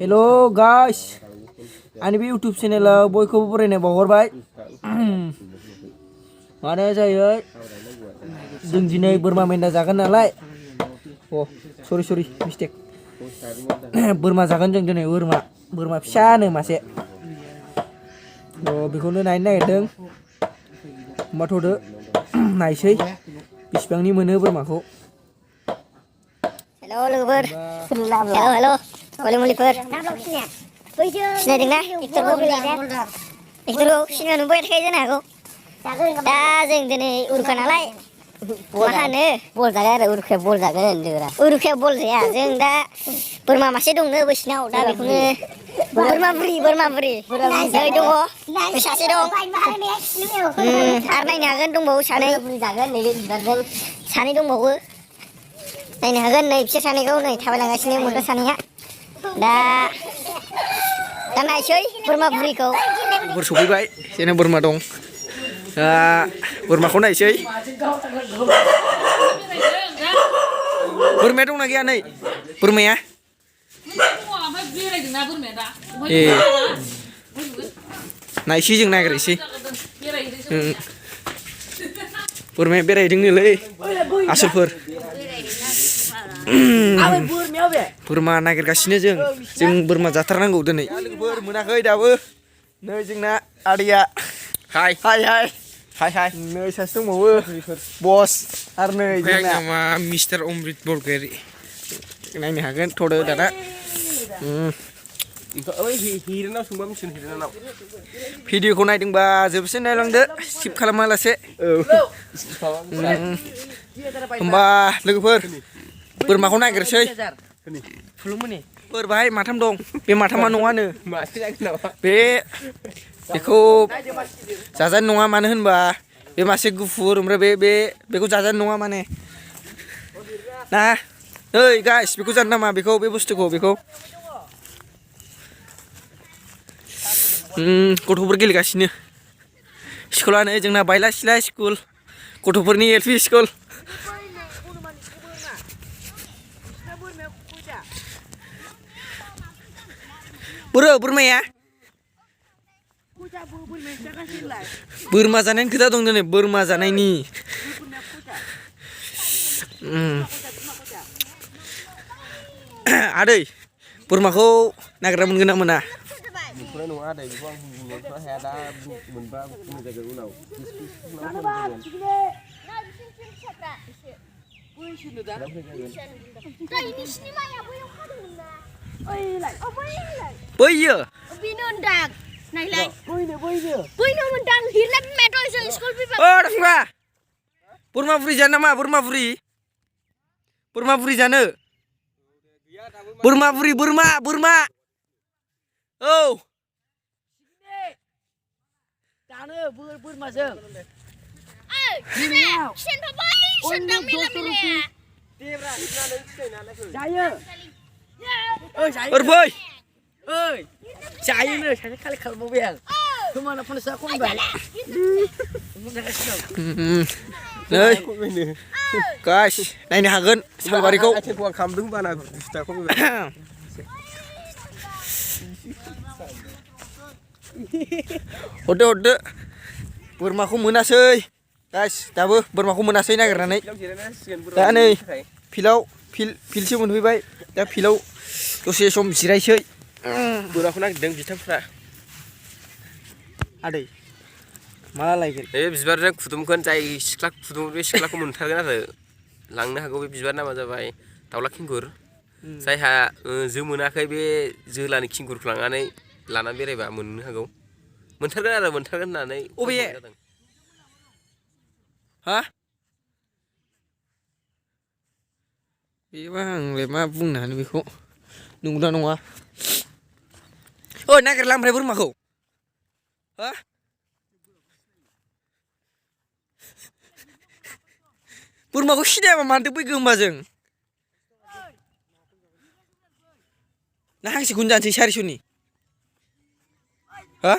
Hello guys, ani bे YouTube channel बयखौबो बरायनाय बावहरबाय। मानो जायो जों दिनै बोरमा मेन्दा जागोन नालाय। सरि मिस्टेक। बोरमा जागोन जों दिनै बोरमा फिसानो मासे। बेखौनो नायनो नागिरदों। होमबाथ'दो नायसै बिसिबांनि मोनो बोरमाखौ। Halo lover. Halo. Oleh mulifer. Sinaydोंना एक्टरखौ सिनेमा नुबाय थाखायो जानो हागौ। दा जों दिनै उरुखा नालाय मा होनो बल जागोन आरो उरुखाया बल जाया जों दा बोरमा मासे दंनो बैसिनाव दा बेखौनो बोरमा बुरि नै दङ सासे दं आरो नायनो हागोन दंबावो सानै दंबावो नायनो हागोन नै बिसोर सानैखौ नै थाबायलांगासिनो मोनबा सानैया दा नायसै बोरमा बुरिखौ सफैबाय जेना बोरमा दं दा बोरमाखौ नायसै बोरमाया दंना गैया नै बोरमाया नायसै जों नायग्रोसै बोरमाया बेरायदोंनोलै आसोलफोर बोरमा नागिरगासिनो जों बोरमा जाथारनांगौ दिनै लोगोफोर मोनाखै दाबो नै जोंना आदैया हाय नै सासे दंबावो बस आरो नै जोंना मिस्टार अमृत बरगयारी नायनो हागोन थ'दो दादा भिडिअखौ नायदोंबा जोबसिन नायलांदो स्किप खालामालासे होमबा लोगोफोर बोरमाखौ नागिरसै बोरमाहाय माथाम दं बे माथामा नङानो बेखौ जाजानो नङा मानो होनबा बे मासे गुफुर ओमफ्राय बेखौ जाजानो नङा माने ना ओइ गाइस बेखौ जानो नामा बेखौ बे बुस्थुखौ बेखौ गथ'फोर गेलेगासिनो स्कुलानो जोंना बायला सिला स्कुल गथ'फोरनि LP स्कुल बोरमाया बोरमा जानायनि खोथा दं दिनै बोरमा जानायनि आदै बोरमाखौ नागिरना मोनगोन ना मोना बैयो नायलाय बैनो मोनदां हिरना बिमाया जों स्कुल फैबा थांबा बोरमा बुरि जानो नामा बोरमा बुरि जानो बोरमा बुरि बोरमा औ जानो बोरमाजों जायो फै जायोनो सासे खालि खालामबावबाय आं खोमाना फनसा खनबाय नै गाइस नायनो हागोन सालबारिखौ खालामदों बाना हरदो बोरमाखौ मोनासै गाइस दाबो बोरमाखौ मोनासै नागिरनानै दा नै फिल्डसो मोनफैबाय दा फिल्डआव दसे सम जिरायसै बोरमाखौ नागिरदों बिथांफ्रा आदै माला लायगोन बे बिबारजों फुदुंगोन जाय सिख्ला फुदुङो बे सिख्लाखौ मोनथारगोन आरो लांनो हागौ बे बिबार नामा जाबाय दाउला खिंगुर जायहा जो मोनाखै बे जोलानि खिंगुरखौ लानानै बेरायबा मोननो हागौ मोनथारगोन होननानै अबे हा बेबा आंलाय मा बुंनो हानो बेखौ नंगौना नङा नागिरला ओमफ्राय बोरमाखौ हा बोरमाखौ सिनायाबा मानोथो फैखो होमबा जों ना हांसोखौनो जानोसै 400नि हा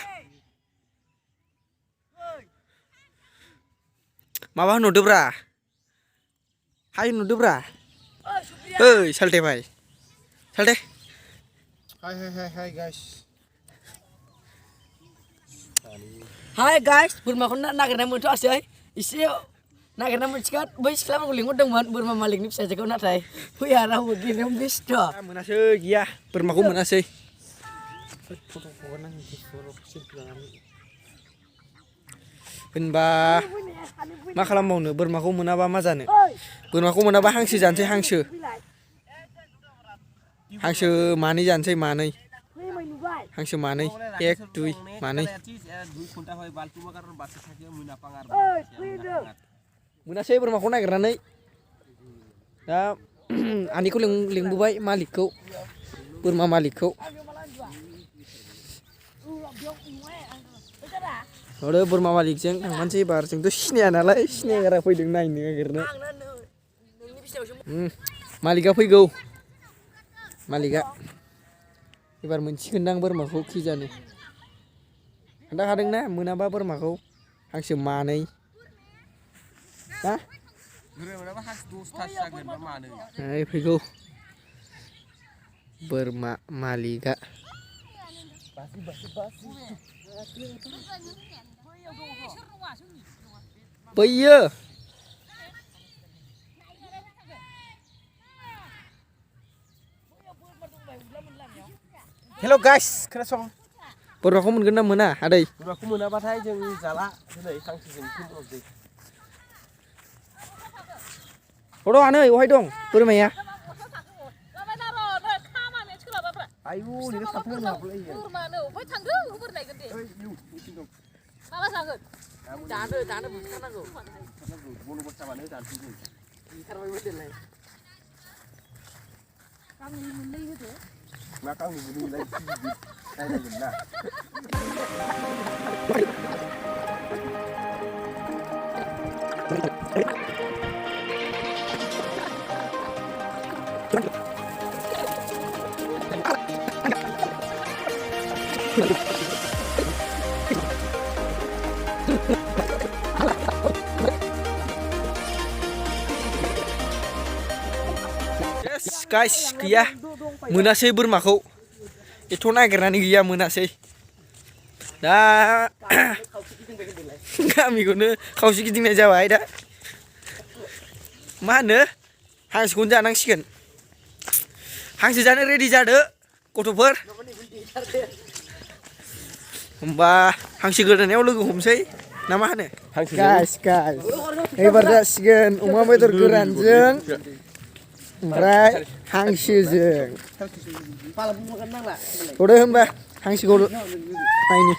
माबा होनहरदोब्रा हाय होनहरदोब्रा ओइ सालथे भाई सालथे Hai guys. Hai guys, bourmaखौ नागिरना मोनथ'आसै एसे नागिरना मोनसिगोन बै सिख्लाफोरखौ लिंहरदोंमोन बोरमा मालिकनि फिसाजोखौ नाथाय फैया रावबो गिनायाव बेस्थ' मोनासै गैया बोरमाखौ मोनासै होनबा मा खालामबावनो बोरमाखौ मोनाबा मा जानो बोरमाखौ मोनाबा हांसो जानोसै हांसो मानै जानोसै मानै हांसो मानै 1 2 मानै मोनासै बोरमाखौ नागिरनानै दा आनिखौ लिंबोबाय मालिकखौ बोरमा मालिकखौ आरो बोरमा मालिकजों थांफानोसै एबार जोंथ' सिनाया नालाय सिनायगारा फैदों नायनो नागिरनो मालिकआ फैगौ मालिकआ एबार मोनसिगोनदां बोरमाखौ खि जानो खोन्थाखादोंना मोनाबा बोरमाखौ हांसो मानै हा फैगौ बोरमा मालिकआ बैयो हेल' गाइस खोनासं बोरमाखौ मोनगोन ना मोना आदै बोरमाखौ मोनाबाथाय जों जाला दिनै हांसोजों फैनोसै नै अहाय दं बोरमाया आयु नोङो थाबथानो हाबलायो बोरमानो ओमफ्राय थांदों होबोरनायगोन दे माला जागोन दानो बुथारनांगौ बल'बस जाबानो जानोसै जों बुथारबायबो देलाय गांनै मोननै होदो मा गांनै मोननैलाय नायनांगोन ना गाइस गैया मोनासै बोरमाखौ एथ' नागिरनानै गैया मोनासै दा गामिखौनो खावसे गिदिंनाय जाबाय दा मा होनो हांसोखौनो जानांसिगोन हांसो जानो रेडि जादो गथ'फोर होमबा हांसो गोदानायाव लोगो हमसै ना मा होनो गाइस एबार जासिगोन अमा बेदर गोरानजों ओमफ्राय हांसोजों थ'दो होनबा हांसोखौ नायनि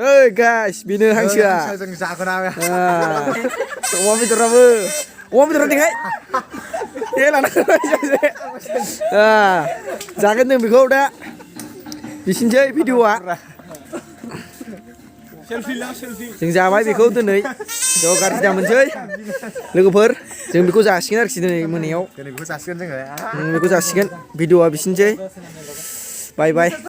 ओइ गाइस बेनो हांसोआ अमा बेदराबो अमा बेदरा देखाय जागोन जों बेखौ दा बिसिनोसै भिडिअ'आ जों जाबाय बेखौ दिनै ज' गाज्रि दा मोनसै लोगोफोर जों बेखौ जासिगोन आरोखि दिनै मोनायाव बेखौ जासिगोन भिडिअ'आ बिसिनोसै बाय बाय